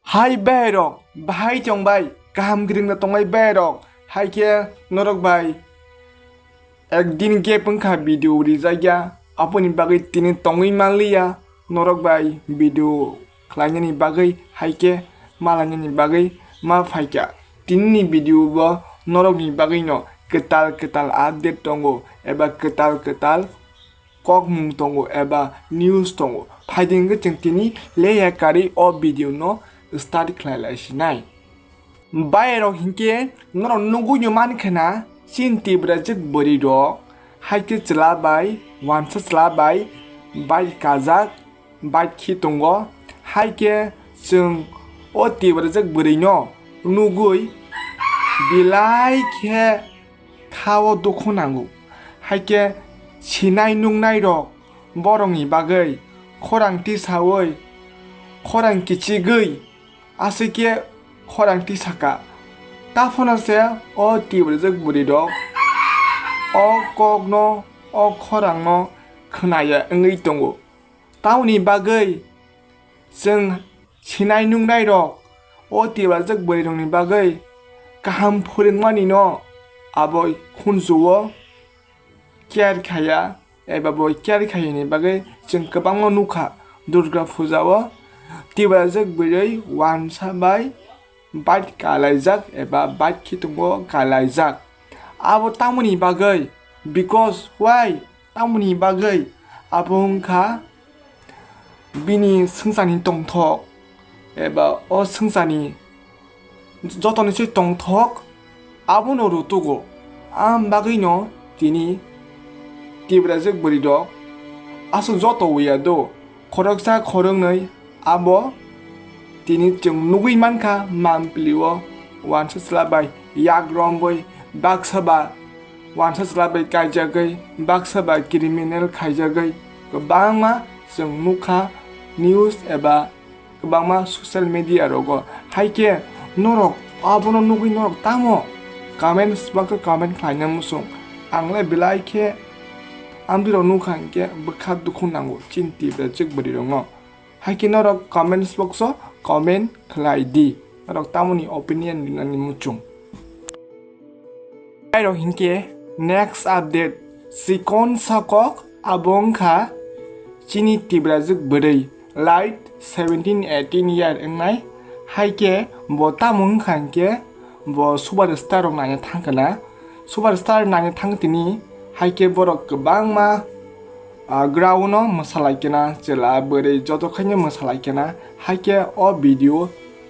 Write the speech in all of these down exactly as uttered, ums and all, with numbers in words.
Hai bairok, bahai tongbai, kaham kwrwngno tongbai bairok, hai khe norok bai ekdin gap wngkha video rijakya, aboni bagwi tini tongwi manliya, norok bai video khlainani bagwi hai khe malainani bagwi ma phaikha. Tinini video bo norokni bagwino kwtal kwtal update tongo eba kwtal kwtal kokmung tongo eba news tongo. Phaidi hwnkhe chwng tini leya karwi o video no start khlai lai sinai. Bairok hinkhe norok nugwi no mankha na chini Tiprajwk bwrwi rok hai khe chwla bai wansa chwla bai bike kajak bike khi tongo. Hai khe chwng o Tiprajwk bwrwi no nugwi belai khe kha o dukhu nango. Hai khe sinai nungnai rok borokni bagwi khorang tisawi, khorang kichigwi, aswk khe khorang tisaka. Taphano se o Tiprajwk bwrwi rok o kok no, o khorang no khwnaya wngwi tongo. Tamoni bagwi chwng sinai nungnai rok o Tiprajwk bwrwi rokni bagwi kaham phwrwngmani no abo khunju o care khaya eba bo care khayani bagwi chwng kwbangma nukha. Durga puja o Tiprajwk bwrwi wansa bai bike kalaijak eba bike khitungo kalaijak. Abo tamoni bagwi, because why? Tamoni bagwi abo wngkha bini swngcharni tongthok eba o swngcharni jotoni se tongthok abono rutugo. Am bagwino tini Tiprajwk bwrwi rok aswk joto wiya do, khoroksa khoroknwi abo tini chwng nugwi mankha, mampli o wansa chwla bai yak romwi baksa ba wansa chwla bai kaijagwi, baksa ba criminal khaijagwi kwbangma chwng nukha news eba kwbangma social media rogo. Hai khe norok abono nugwi norok tamo comment box o comment khlaina muchung? Ang le belai khe amtwi rok nukha hinkhe bwkha dukhu nango chini Tiprajwk bwrwi rokno. Hai khe norok comment box o comment khlai di, norok tamoni opinion rinani muchung. Airok hinkhe next update chikon sa kok, abo wngkha chini Tiprajwk bwrwi, late seventeen eighteen year wngnai. Hai khe bo tamo wngkha hinkhe bo superstar rok naina thangkhana, superstar naina thang tini. Hai khe borok kwbangma ah, ground o mwsalaikena, chwla bwrwi joto khaino mwsalaikena. Hai khe o video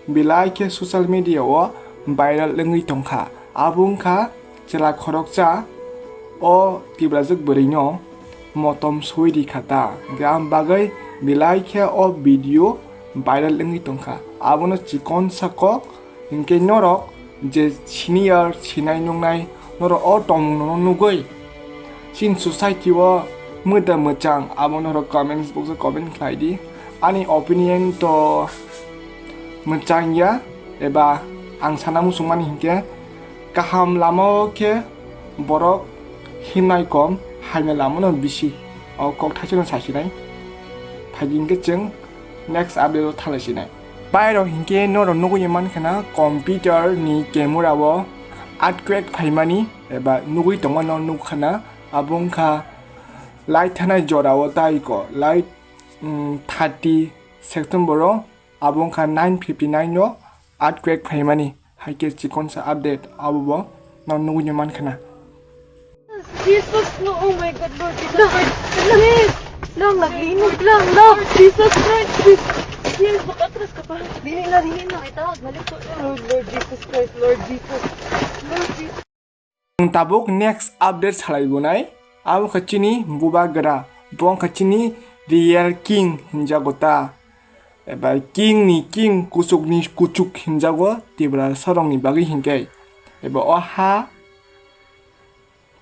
belai khe social media o viral wngwi tongkha. Abo wngkha chwla khoroksa o Tiprajwk bwrwino motom soi rikha ta. Hwnkhe ang bagwi belai khe o video viral wngwi tongkha. Abono chikon sa kok. Hinkhe norok je senior, sinai nungnai, norok o tongmung no nugwi chini society o mwda mwchang, abo norok comment box o comment khlai di. Ani opinion to mwchang ya, eba ang sana muchungmani hinkhe kaham lama o khe borok himnai kom, haina lama no bisi. O kok thaisano sasinai. Phaidi hinkhe chwng next update o thalai sinai. Bairok hinkhe norok nugwi mankha na computer ni camera o earthquake phaimani eba nugwi tongmano nukha na, abo wngkha light thanai jora o tai ko light, mm, thirty September o, abo wngkha nine fifty nine o earthquake phaimani. Hai khe chikonsa update abo bo no nugwi mankha na. Jesus, no, oh my God, Lord Jesus Christ, please. Lang, lang, lang, lang, Lord Jesus Christ, please. Please, makatras ka pa. Dili na, dili na. Lord, Lord Jesus Christ, Lord Jesus. Lord Jesus. Ang tabuk next update salai bunai. Abo kha chini bubagra, bo wngkha chini real king hinjago ta. Eba king ni king, kuchuk ni kuchuk hinjago Tiprasa rok ni bagwi hinkhe. Eba o ha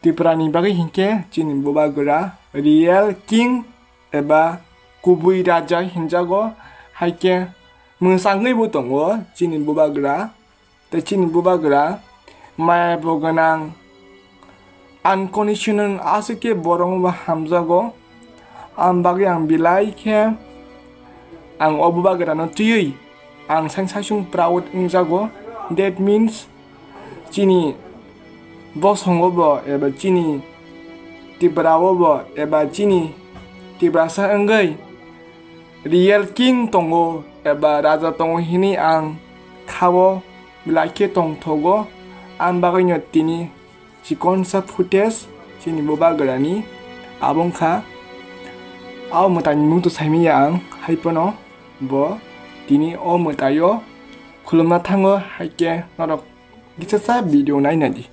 Tripura ni bagwi hinkhe chini bubagra real king eba kubui raja hinjago, hai khe mwsangwi bo tongo chini bubagra. Tei chini bubagra maya bo gwnang, unconditional aswk khe borokno bo hamjago. Ang bagwi ang belai khe ang o bubagrano twiwi ang sangsasung proud wngjago. That means chini bosongo bo eba chini Tripura o bo eba chini Tiprasa wngwi real king tongo eba raja tongo hinwi ang khao belai khe tongthogo. Ang bagwino tini chikonsa footage chini bubagrani abo wngkha. Abo mwtaini mung to saimanya ang, hai phano bo tini o mwtaio khulumna thango, hai khe norok kisa sa video nainai di.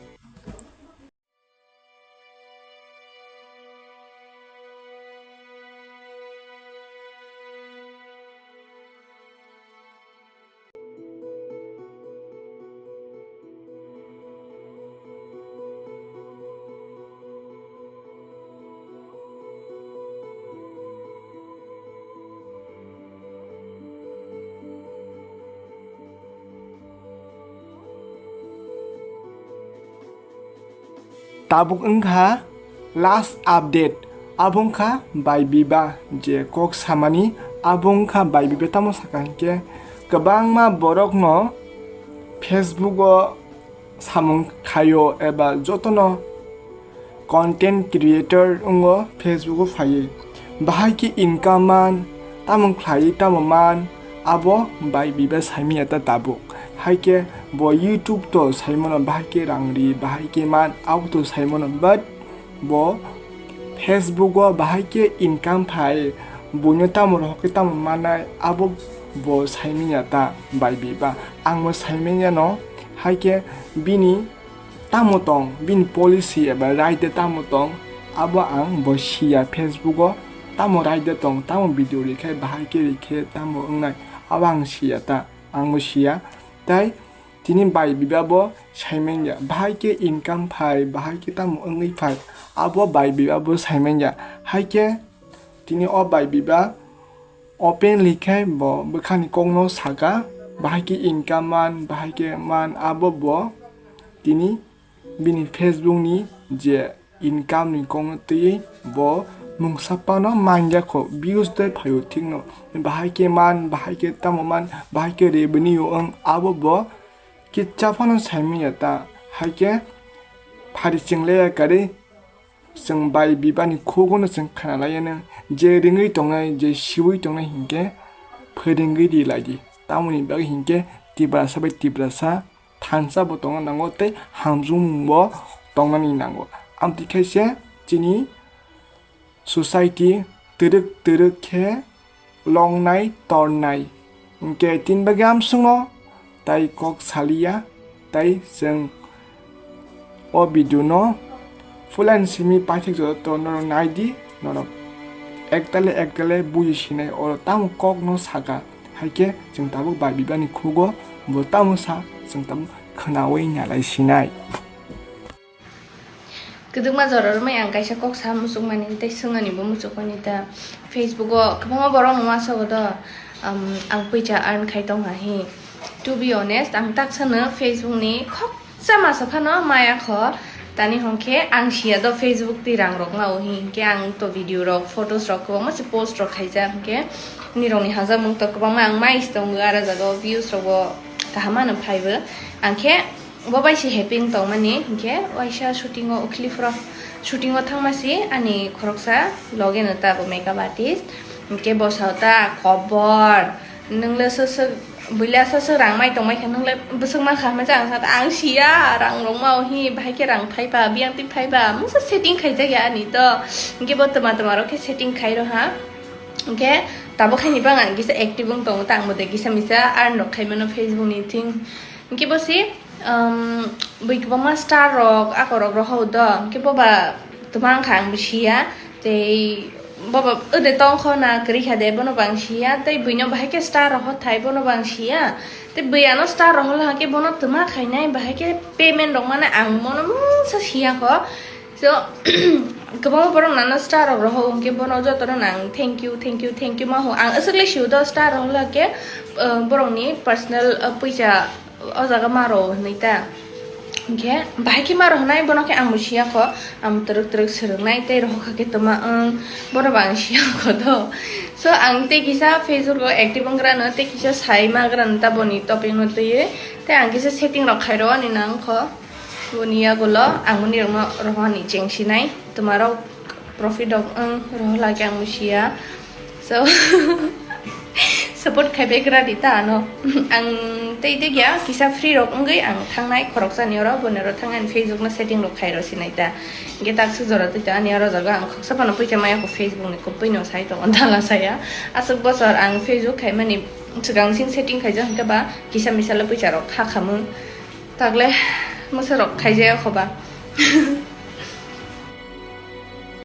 Tabuk wngkha last update, abo wngkha Bai Biba je kok samani, abo wngkha Bai Biba tamo saka hinkhe kwbangma borokno Facebook o samung khaio eba jotono content creator wngo Facebook o phaiwi. Bahai khe income man, tamo khlaiwi tamo man, abo Bai Biba saimanya ta tabuk. Hai khe bo YouTube to saimano bahai khe rang ri, bahai khe man, abo to saimano, but bo Facebook o bahai khe income phai, buino tamo rohor khe tamo manai, abo bo saimanya ta Bai Biba. Ang bo saimanya no, hai khe bini tamo tong, bini policy eba right de tamo tong, abo ang bo siya. Facebook o tamo right de tong, tamo video rikhe, bahai khe rikhe, tamo wngnai, abo ang siya ta, ang bo siya. Tai tini Bai Biba bo saimanya, bahai khe income phai, bahai khe tamo wngwi phai, abo Bai Biba bo saimanya. Hai khe tini o Bai Biba openly khe bo bwkhani kokno saka, bahai khe income man, bahai khe man, abo bo tini bini Facebook ni je income ni kokno twiwi bo mungsa phano manya kho, views de phaio thikno, bahai khe man, bahai khe tamo man, bahai khe revenue wng, abo bo kitsa phano saimanya ta. Hai khe phari chwng leya karwi chwng Bai Biba ni khugo no chwng khna laiya nw, je ringwi tongnai, je siwi tongnai hinkhe phwrwngwi ri lai di. Tamoni bagwi hinkhe Tiprasa bai Tiprasa thansa bo tongna nango tei hamjwkmung bo tongnani nango. Amtwi khe se chini society twrwk twrwk khe longnai tornai. Hinkhe tin bagwi amswkno tai kok saliya, tai chwng o video no full and simi paithak joto norok nai di, norok ektale ektale buji sinai oro tamo kok no saka. Hai khe chwng tabuk Bai Biba ni khugo bo tamo sa, chwng tabuk khwnawi nalai sinai. Kwdwkma jora romwi ang kaisa kok sa muchukmani tei swngnani bo muchukmani ta. Facebook o kwbangma borok no uansukgo do, um, ang puisa earn khai tongkha hi. To be honest, ang taksano Facebook ni khoksa masa phano maya kho. Tani hwnkhe ang siya do Facebook twi rang rok ma o hi, hinkhe ang to video rok, photos rok kwbangma se post rok khaijak, hinkhe nirok ni hajakmung to kwbangma ang mai se tongo, ara jaga o views rok bo kaham mano phaibo. Ang khe bo bai se happy wng tongmani, hinkhe waisa shooting o ukhili phuru shooting o thangma se ani khoroksa loge no ta bo makeup artist, hinkhe bo sao ta, "Kobor, nwng le swk swk, buila swk swk rang mai tongmai kha, nwng le bwswk man kha," hwnma se ang sa ta, "Ang siya, rang rok ma o hi, bahai khe rang phai ba, biyang twi phai ba, mungsa setting khaijak ya ani to," hinkhe bo twma twma rok khe setting khai rw ha, hinkhe tabuk hai ni bang ang kisa active wng tongo, tang bo de kisa misa earn rok khai mano Facebook ni thing. Hinkhe bo se, um, bui kwbangma star rok, ako rok rohor do. Hinkhe bo ba twma wngkha ang bo siya. Tei bo ba ode tong kho na kwrwi kha de, bono bo ang siya. Tei buino bahai khe star rohor thai, bono bo ang siya. Tei bui ano star rohor hwnkhe bono twma khainai, bahai khe payment rok mano ang bono mungsa siya kho. So, kwbangma borok nano star rok rohor, hinkhe bono jotono nang thank you, thank you, thank you ma ho. Ang aswk le sio do star rohor hwnkhe, uh, borokni personal, uh, puisa o jaga ma rw hwnwi ta. Hingke bahai khe ma rohonai bono khe ang bo siya kho, ang twrwk twrwk swrwngnai tei rohokha khe tongma wng, bono bo ang siya kho do. So ang tei kisa Facebook o active wnggrano tei kisa sai ma grano ta boni topic no twiwi, tei ang kisa setting rok khai rw ani nang kho. Boni yagulo ang boni rokno rohani chengsinai, twmarok profit rok wng rohla khe ang bo siya. So support khaibai gra di ta ano. Ang tei tei ya kisa free rok wngwi ang thangnai khoroksani oro, boni oro thangani Facebook no setting rok khai rw sinai ta. Hingke tak suk jora twi ta ani oro jaga ang khoksa phano poisa maya kho Facebook ni kubui no sai tongo dala saya. Aswk bosor ang Facebook khaimani swkang sing setting khaijak hingke ba kisa misa le poisa rok kha khamung. Takle mwsa rok khaijaya kho ba.